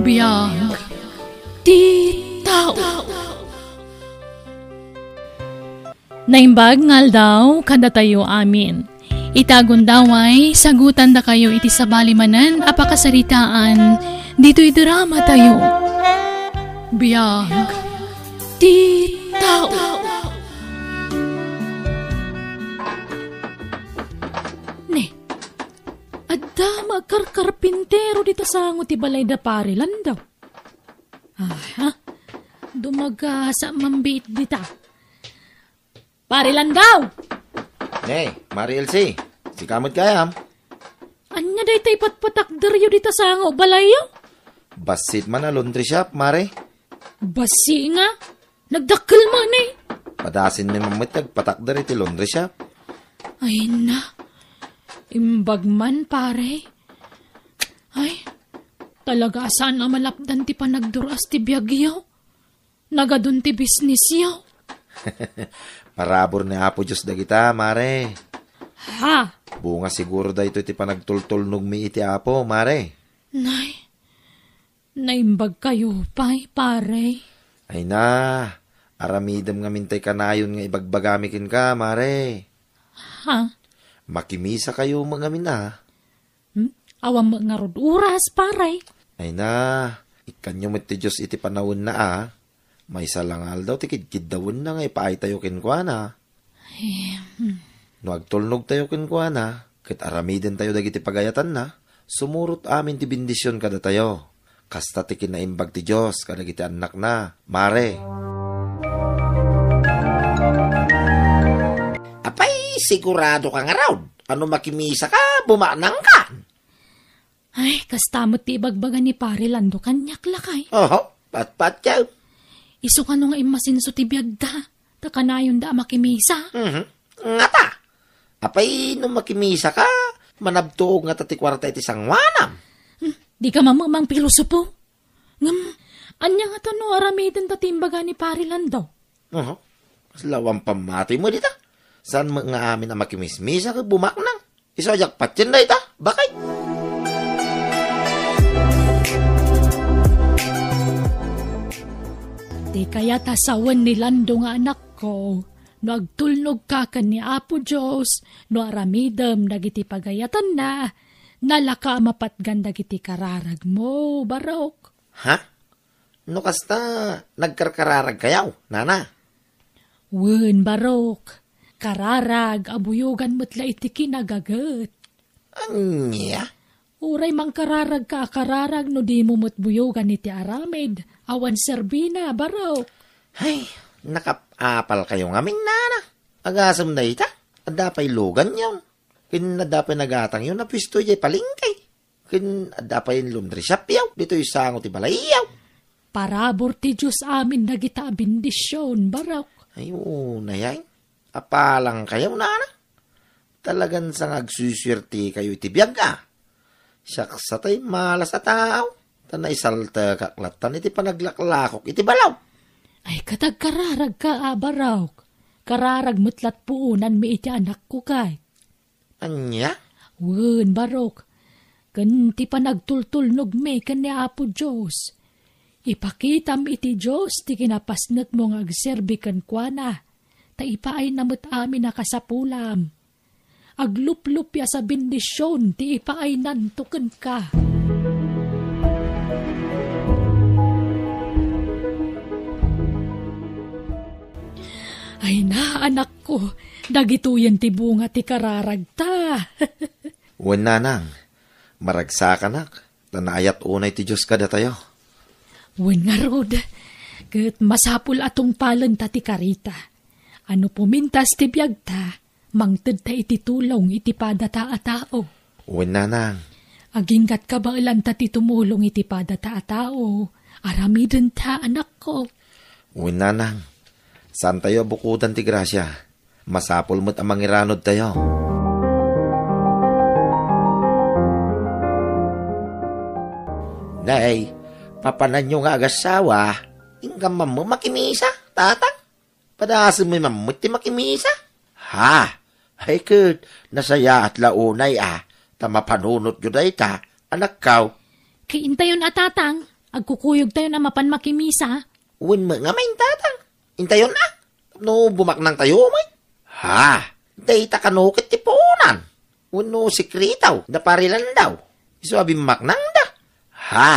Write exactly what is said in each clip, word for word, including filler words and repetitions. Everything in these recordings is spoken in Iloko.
Biag ti tao. Naimbag nga aldaw kadatayo amin. Ita gundaway, sagutandakayo iti sabali manen a pakasaritaan ditoy drama tayo. Biag ti tao. Ne, adda makarkarpintero dita sango ti balay da Pare Lando. Aha. Dumagasa mambiit dita. Pare Lando! Ne, Mari Elsie, sika met gayam? Ania dayta ipatpatakderyo dita sango balayyo? Bassit man a laundry shop, Mare. Bassit nga? Nagdakkel man eh. Padasin mi man met ti agpatakder iti laundry shop. Ay na. Imbag man, pare. Ay, talaga a saan a malapdan ti panagdur-as ti biagyo. Nagadun ti bisnisyo. Parabur ni Apo Dios dagita, Mare. Ha? Bunga siguro daytoy ti panagtultulnogmi iti Apo, Mare. Nay, naimbagkayo pay, pare. Ay na, aramidem ngamin tay kanayon nga ibagbagami kenka, Mare. Ha? Makimisakayo met ngamin a. Hmm? Awan met ngarud oras, pare. Ay na, ikkanyo met ti Dios iti panawenna a. Maysa la nga aldaw ti kidkiddawenna nga ipaaytayo kenkuana. Eh, hmm. No agtulnogtayo kenkuana, ket aramidentayo dagiti pagayatanna, sumurot amin ti bendision kadatayo. Kasta ti kinaimbag ti Dios kadagiti annakna, Mare. Apay, sigurado ka ngarud? Ano makimisaka, bumaknangka? Ay, kasta met ti ibagbaga ni Pare Lando kaniak lakay. Oho, patpatyaw. Isu kano nga immasinso ti biagda, ta kanayonda a makimisa. Mhm. Ngata, apay no makimisaka, manabtuog ngata ti kuarta iti sangoanam. Hmm, di ka mamemang pilosopo. Ngem, ania ngata no aramidenta ti imbaga ni Pare Lando? Oho. Kasla awan pammati met dita. Saan met nga amin a makimismisa ket bumaknang? Isu a diak patien dayta, bakay. Di kayat a sawen ni Lando nga anakko, no agtulnogka ken ni Apo Dios, no aramidem dagiti pagayatanna, nalaka a mapatgan dagiti kararagmo, Barok. Ha? No kasta, nagkarkararagkayo, nana? Wen, Barok. Kararag a buyogan met la iti kinagaget. Ania? Uray mangkararagka a kararag no dimo met buyogan iti aramid, awan serbina, Barok. Ay, nakap-apalkayo ngamin, nana. Agasem dayta, adda pay luganyo. Ken adda pay nagatangyo, napuesto idiay palengke. Ken adda pay laundry shopyo ditoy sango ti balayyo. Parabur ti Dios amin dagita a bendision, Barok. Ay, unay, ay. Apalangkayo, nana. Talagan sa nga agsusuertekayo iti biag, a. Siak sa tay malas a tao, ta naisaltekak lattan iti panaglaklakok iti balaw. Ay, ket agkararagka a, Barok. Kararag met lat puonanmi iti anakko, kay. Ania? Wen, Barok, ken ti panagtultulnogmi ken ni Apo Dios. Ipakitam iti Dios ti kinapasnekmo nga agserbi kenkuana, ta ipaayna met amin a kasapulam. Agluplupias a bendision ti ipaaynan to kenka. Ay na, anakko, dagitoyen ti bunga ti kararagta. Wen, nanang, maragsakanak, ta naayat unay ti Dios kadatayo. Wen ngarud, ket masapul a tungpalenta ti karita. A no pumintas ti biagta, mangtedta iti tulong iti padata a tao. Wen, nanang. Aginggatka baelanta ti tumulong iti padata a tao. Aramidenta, anakko. Wen, nanang. Saantayo a bukodan ti grasia. Masapul met a mangiranudtayo. Nay, papananyo nga agassawa, inka mammo makimisa, tatang? Padasemmi mammet ti makimisa? Ha? Ay ket, nasayaat la unay a, ta mapanunotyo dayta, anakkaw. Kiintayon a tatang, Agkukuyogtayon a mapan makimisa. Wen met ngamin, Tatang. Intayon a. No bumaknangtayo met. Ha? Dayta kano ket ti puonan? Wenno sekreto da Pari Landaw? Isu a bimmaknangda? Ha?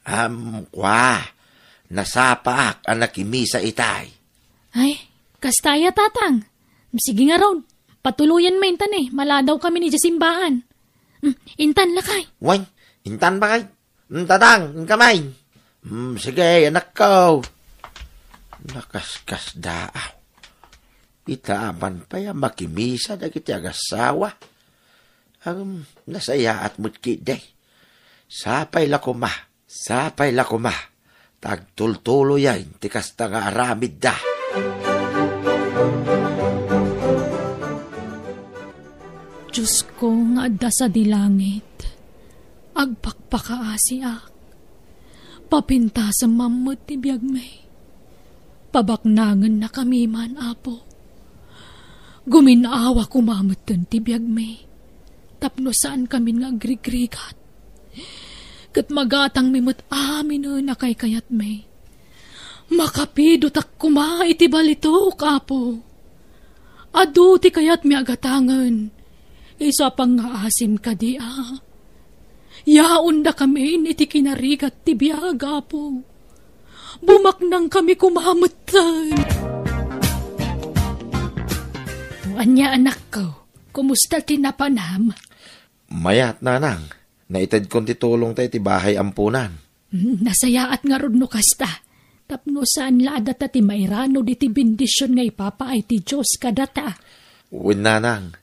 Am, kua, nasapaak a nakimisa itay. Ay, kasta aya, Tatang. Sige ngarud, patuloyen met intan, eh, maladaw kami idiay simbaan. Hmm, intan, lakay. Wen, intan, bakay. Hmm, Tatang, inka met. Hmm, sige, anakko. Nakaskasdaaw. Ita aman pay a makimisa dagiti agassawa. Ngem, nasayaat met ketdi. Sapay la koma, sapay la koma, ta agtultuloyen ti kasta nga aramidda. Diosko nga adda sadi langit, agpakpakaasiak. Papintasem met ti biagmi. Pabaknangennakami man, Apo. Gumin-awa koma metten ti biagmi, tapno saankami nga agrigrigat. Ket magatangmi met aminen a kaykayatmi. Makapidotak koma iti balitok, Apo. Adu ti kayatmi a gatangen, isu a pangngaasim kadi a. Yaondakamin iti kinarigat ti biag, Apo. Bumaknangkami koma metten. Ania, anakko, kumusta ti napanam? Mayat, nanang. Naitedkon ti tulongta iti bahay amponan. Hmm, nasayaat ngarud no kasta. Tapno saan la a data ti mairano diti bendision nga ipapaay ti Dios kadata. Wen, nanang,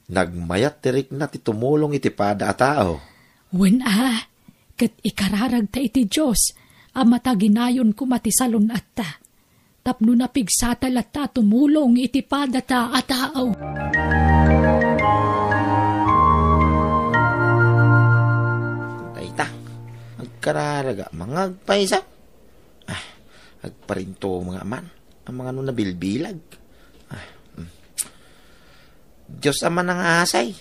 nagmayat ti rikna ti tumulong iti pada a tao. Wen a, ket ikararagta iti Dios a mataginayon koma ti salun-atta. Tapno napigsata latta a tumulong iti padata a tao. Dayta, agkararaga, mangagpaysa. Ah, agparinto nga man, ang mga no nabilbilag. Ah, mm. Dios a manangasay.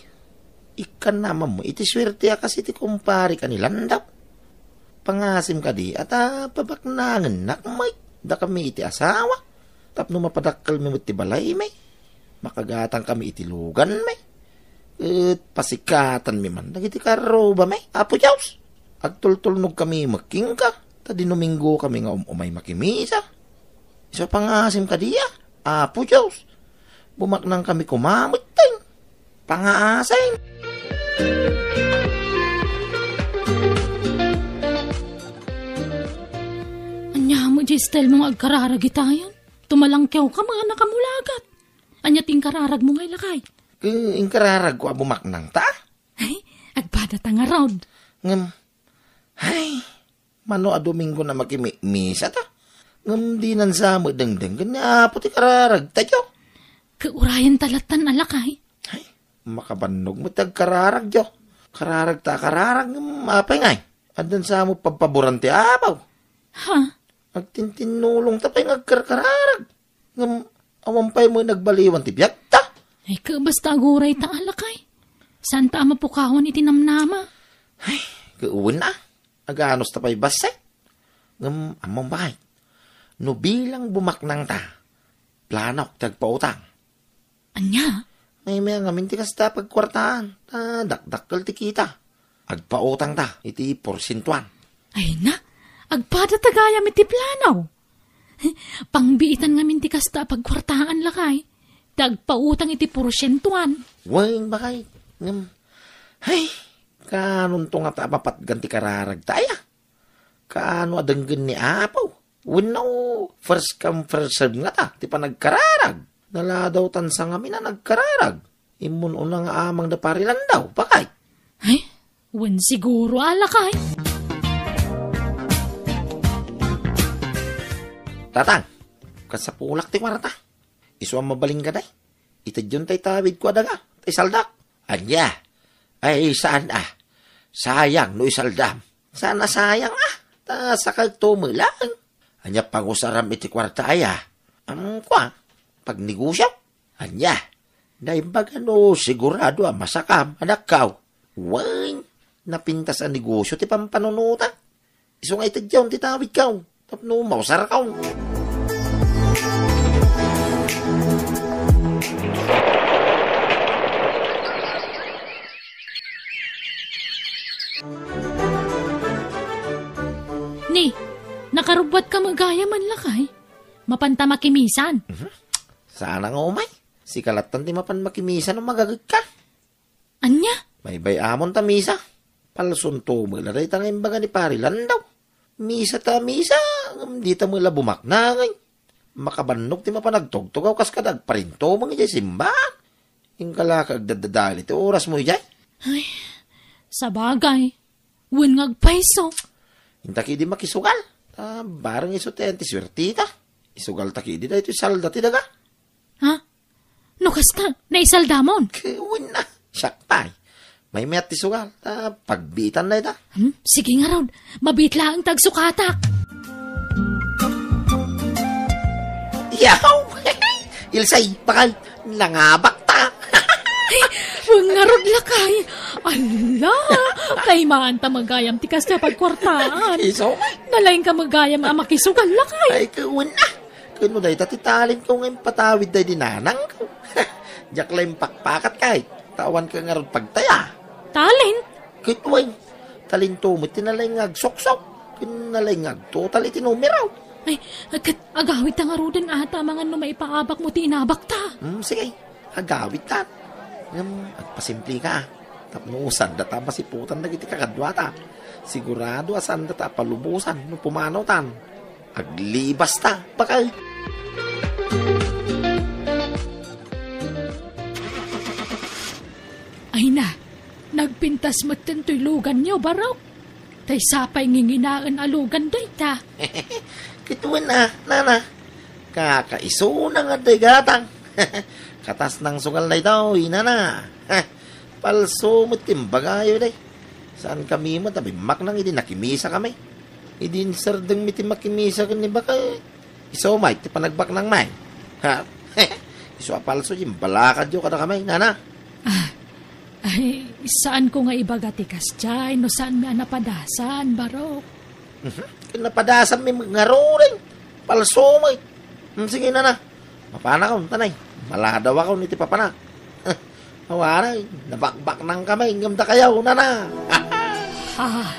Ikkan naman mo, iti suerte a kasi ti kumpare ka ni Landaw. Pangasim kadi, ata pabaknangennak met, dakami iti asawa. Tapno mapadakkelmi met ti balaymi. Makagatangkami iti luganmi. Ket pasikatanmi man dagiti karrubami. Apo Dios, agtultulnogkami met kenka, ta dinuminggokami nga um-umay makimisa. Isu a pangasim kadi a, Apo Dios, bumaknangkami koma metten. Pangaasim. Ania met diay style mo nga agkararag itayon? Tumalangkewka, mga nakamulagat. Ania ti inkararagmo ngay, lakay? Ket inkararagko a bumaknangta. Ay, agpadata ngarud. Ngem, ay, mano a Domingo na makimimisa ta. Ngem dinan sa met dengdenggen ni Apo ti kararagtayo. Kaurayenta lattan a, lakay. Ay, makabannog met ti agkararagyo. Kararagta a kararag, ngem apay ngay? Addan sa met pabpaboran ti Apo. Ha? Agtintinnulongta pay nga agkarkararag. Ngem awan pay met nagbaliwan ti biagta. Ay, ket basta agurayta a, lakay. Saanta a mapukawan iti namnama. Ay, ket wen a. Aganusta pay bassit. Ngem ammom, baket? No bilang bumaknangta, planok ti agpautang. Ania? Maymayat ngamin ti kasta a pagkuartaan, ta dakdakkel ti kita. Agpautangta iti porsientuan. Ay na, agpadata gayam iti plano. Pangbiitan ngamin ti kasta a pagkuartaan, lakay, ta agpautang iti porsientuan. Wen, baket. Ngem, ay, kaanonto ngata a mapatgan ti kararagta aya? Kaano a denggen ni Apo? Wenno first come, first serve ngata ti panagkararag? Naladawtan sa ngamin a nagkararag. Immun-una nga amang da Pari Landaw, baket? Ay, wen siguro a, lakay. Tatang, kasapulak ti kuarta. Isu a mabalin kadi. Itedyon tay tawidko a daga, tay saldak. Ania? Ay, saan a? Sayang no isaldam. Saan a sayang a? Ta sakagto met laeng. Ania pangusaram iti kuarta aya? Am, kua, pagnegosio? Ania? Naimbag a no sigurado a masakam, anakko. Wen, napintas a negosio ti pampanunotan. Isu nga itedyaw ti tawidkaw tapno mausarkaw. Ni, nakarubbuatka met gayam, lakay? Mapanta makimisan? Mhm. Saan nga umay? Sika lattan ti mapan makimisan no magagekka. Ania? Baybay-amon ta misa. Palsunto met la dayta nga imbaga ni Pari Landaw. Misa ta misa, ngem dita met la bumaknangen. Makabannog ti mapan agtugtugaw kas kada agparintumeng idiay simbahan. Inka la ka agdaddadael iti orasmo idiay. Ay, sabagay. Wen nga agpayso. Inta ketdi makisugal. Ta bareng isu ti ayan ti suerteta. Isugalta ketdi daytoy salda ti daga. Ha? No kasta, naisaldamon? Wen a, siak pay. Maymayat ti sugal, ta pagbiitan dayta. Hmm? Sige ngarud, mabiit laeng ta agsukatak. Yaw! Ilsay, bakal, nangabakta. Ay, wen ngarud, lakay. Ala, kaimaanta met gayam ti kasta a pagkuartaan. Isu? Nalaingka met gayam a makisugal, lakay. Ay, wen a. Ken no dayta ti talentko nga impatawid daydi nanangko. Diak la impakpakat kay, ta awanka ngarud pagtaya. Talent? Ket wen, talento met ti nalaing nga agsuksok, ken nalaing nga agtotal iti numero. Ay, ket agawidta ngaruden a ta amangan no maipaabakmo ti inabakta. Hmm, sige, agawidtan. Ngem, agpasimpleka, tapno sanda ta masiputan dagiti kakaduata. Sigurado a sanda ta palubosan no pumanawtan. Aglibasta, bakal. Ay na, nagpintas metten toy luganyo, Barok. Tay sapay nginginaen a lugan dayta. Ket wen a, nana. Kakaisuna nga dayta gatang. Katas nang sugal daytoy, nana. Palso met ti imbagayo, day. Saankami met a bimmaknang idi nakimisakami. Idi insardengmi ti makimisa ken ni Bakal, isu met ti panagbaknangmi. Ha? Isu a palso ti imbalakadyo kadakami, nana. Ah, ay, saanko nga ibaga ti kasdiay no saanmi a napadasan, Barok. Mhm. Ken napadasanmi met ngaruden. Palso met. Hmm, sige, nana. Mapanakon, tanay. Maladawakon iti papanak. Awaray, nabakbaknangkami ngem dakayo, nana. Ah.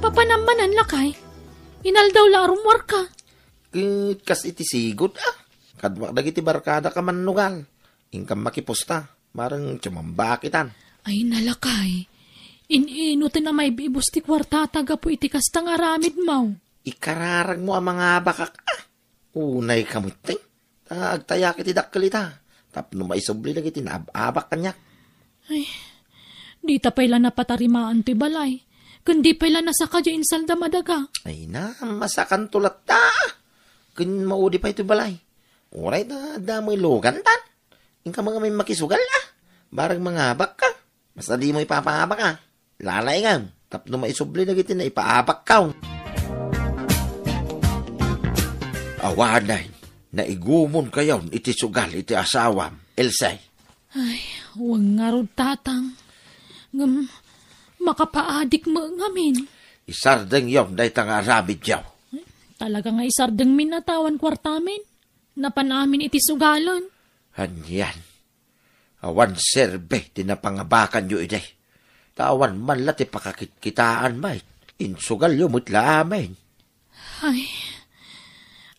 Papanam manen, lakay. Inaldaw la a rummuarka. Ket kas iti sigud, ah. Kaduak dagiti barkadak a mannugal. Inkam makipusta. Mareng tumambak itan. Ay, nalakay. In-ino ti namaibibus ti kuartata gapu iti kasta nga aramidmo? Ikararagmo a mangabakak, ah. Unay ka met, eh. Ta agtayak iti dakkel ita. Tapno maisubli dagiti naab-abak kaniak. Ay, dita pay la napatarimaan ti balay. Ken di pay la nasaka diay insaldam a daga. Ay na, masakanto latta. Ken maudi pay ti balay. Uray ta adda met lugantan. Inka met ngamin makisugal, ah. Bareng mangabakka. Basta dimo ipapaabak, ah. Lalaingam, tapno maisubli dagiti naipaabakko. Awanen, naigumonkayon iti sugal iti asawam, Else. Ay, wen ngarud, Tatang. Ngem, makapaadik met ngamin. Isardengyon dayta nga aramidyo. Talaga nga isardengmin a ta awan kuartamin. Napan amin iti sugalen. Anian? Awan serbi ti napangabakanyo idi. Ta awan man la ti pakakitkitaan met. Insugalyo met la amin. Ay,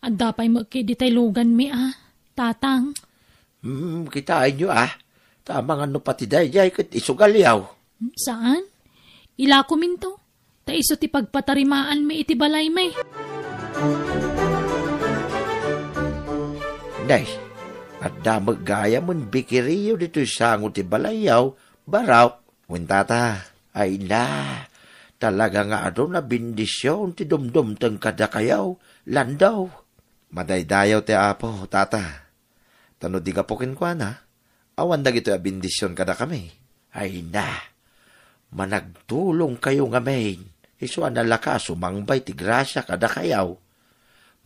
adda pay met ketdi tay luganmi a, Tatang. Hmm, kitaenyo a. Ta amangan no pati daydiay ket isugalyo. Saan? Ilakominto. Ta isu ti pagpatarimaanmi iti balaymi. Nay, adda met gayamen bikiriyo ditoy sango ti balayyo, Barok. Wen, Tata, ay na, talaga nga adu a bendision ti dumdumteng kadakayo, Landaw. Madaydayaw ti Apo, Tata. Ta no di gapu kenkuana, awan dagitoy a bendision kadakami. Ay na, managtulongkayo ngamin, isu a nalaka a sumangbay ti grasia kadakayo.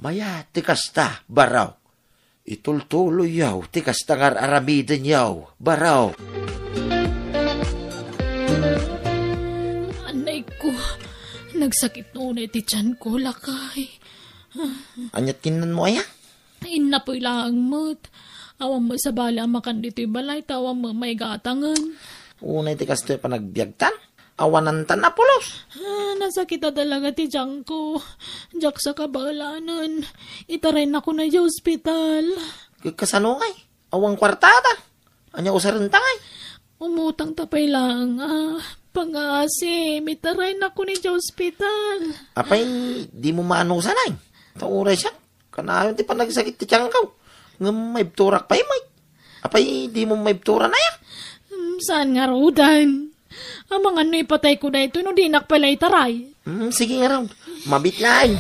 Mayat ti kasta, Barok. Itultuloyyo ti kasta nga ar-aramidenyo, Barok. Nagsakit unay ti tianko, lakay. Ania't kinnanmo aya? Innapoy laeng met. Awan met sabali a makan ditoy balay ta awan met maigatangen. Unay ti kastoy a panagbiagtan? Awanantan a pulos. Ah, nasakit a talaga ti tianko. Diak sa kabaelanen. Itaraynakon idiay ospital. Kasano ngay? Awan kuartada. Ania usarenta ngay? Umutangta pay laeng a pangasim. Itaraynakon idiay ospital. Apay, dimo maanusan ay? Ta uray siak, kanayon ti panagsakit ti tiangko. Ngem maibturak pay met. Apay, dimo maibturan aya? Hmm, saan ngaruden? Amangan no ipatayko daytoy no dinak pay la itaray. Hmm, sige ngarud. Mabiit laeng.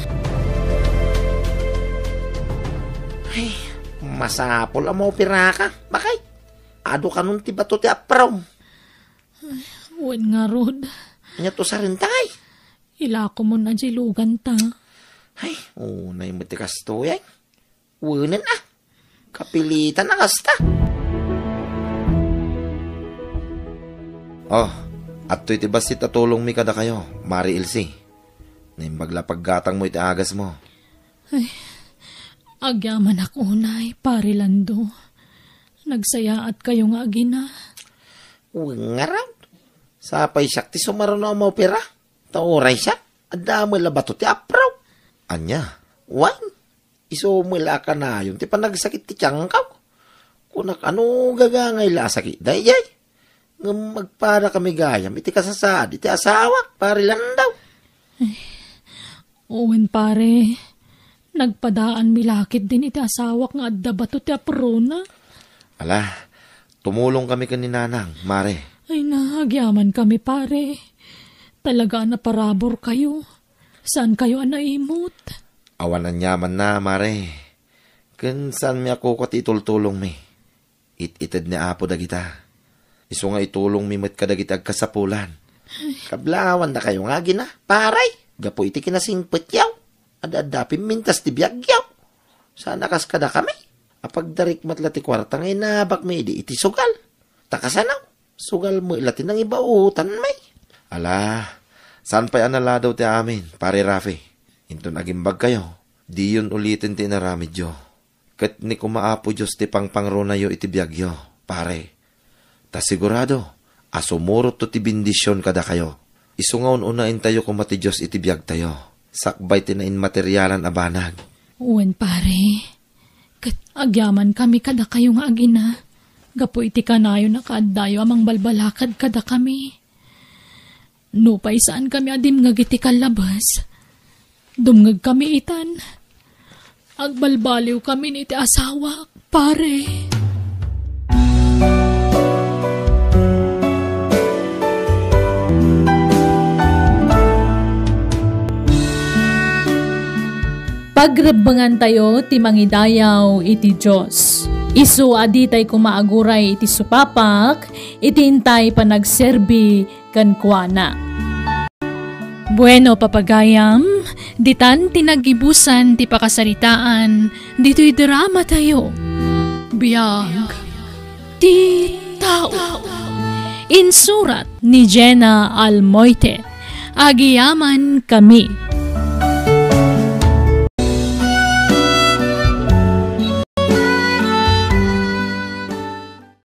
Ay, masapul a maoperaka. Bakay, adu kanon ti bato ti aprom. Wen ngarud. Ania to sarentay? Ilakomon a diluganta. Ay, unay met ti kastoy ay. Wenen a. Kapilitan a kasta. Oh, adtoy ti bassit a tulongmi kadakayo, Mari Elsie. Naimbag la paggatangmo iti agasmo. Ay, agyamanak unay, Pari Lando. Nagsayaatkayo nga agina. Wen ngarud. Sapay siak ti sumaruno a maopera. Ta uray siak, adda met la bato ti aprom. Ania? Wen, isu met la a kanayon ti panagsakit ti tiangko. Kunak, ano gagangay la a sakit daydiay? Ngem agpada kami gayam iti kasasaad iti asawak, Pari Lando. Wen, pare, nagpadaanmi la ketdin iti asawak nga adda bato ti aprona. Ala, tumulong kami ken ni Nanang, Mare. Ay na, agyamankami, pare. Talaga a naparaburkayo. Saankayo a naimut? Awan aniamanna, Mare. Ken saanmi a kukua ti itultulongmi. It-ited ni Apo dagita. Isu nga itulongmi met kadagiti agkasapulan. Kablawandakayo nga agina, pare, gapu iti kinasingpetyo. Adda-adda pimmintas ti biagyo. Saan a kas kadakami. Apagdarik met la ti kuarta nga inabakmi idi iti sugal. Ta kasano? Sugal met la ti nangibaotanmi. Ala, saan pay a naladaw ti amin, Pare Rafi. Inton agimbagkayo, diyon uliten ti inaramidyo. Ket ni koma Apo Dios ti pangpangrunayo iti biagyo, pare. Ta sigurado a sumurotto ti bendision kadakayo. Isu nga un-unaentayo koma ti Dios iti biagtayo, sakbay ti nainmaterialan a banag. Wen, pare. Ket agyamankami kadakayo nga agina, gapu iti kanayon a kaaddayo a mangbalbalakad kadakami. Nupay saankami a dimngeg iti kallabes, dumngegkami itan. Agbalbaliwkami iti asawak, pare. Pagrebbengantayo ti mangidayaw iti Dios. Isu a ditay koma aguray iti supapak, iti intay panagserbi kenkuana. Bueno, papagayam, ditan ti naggibusan ti pakasaritaan ditoy dramatayo. Biag ti tao. Insurat ni Jenna Almoite. Agyamankami.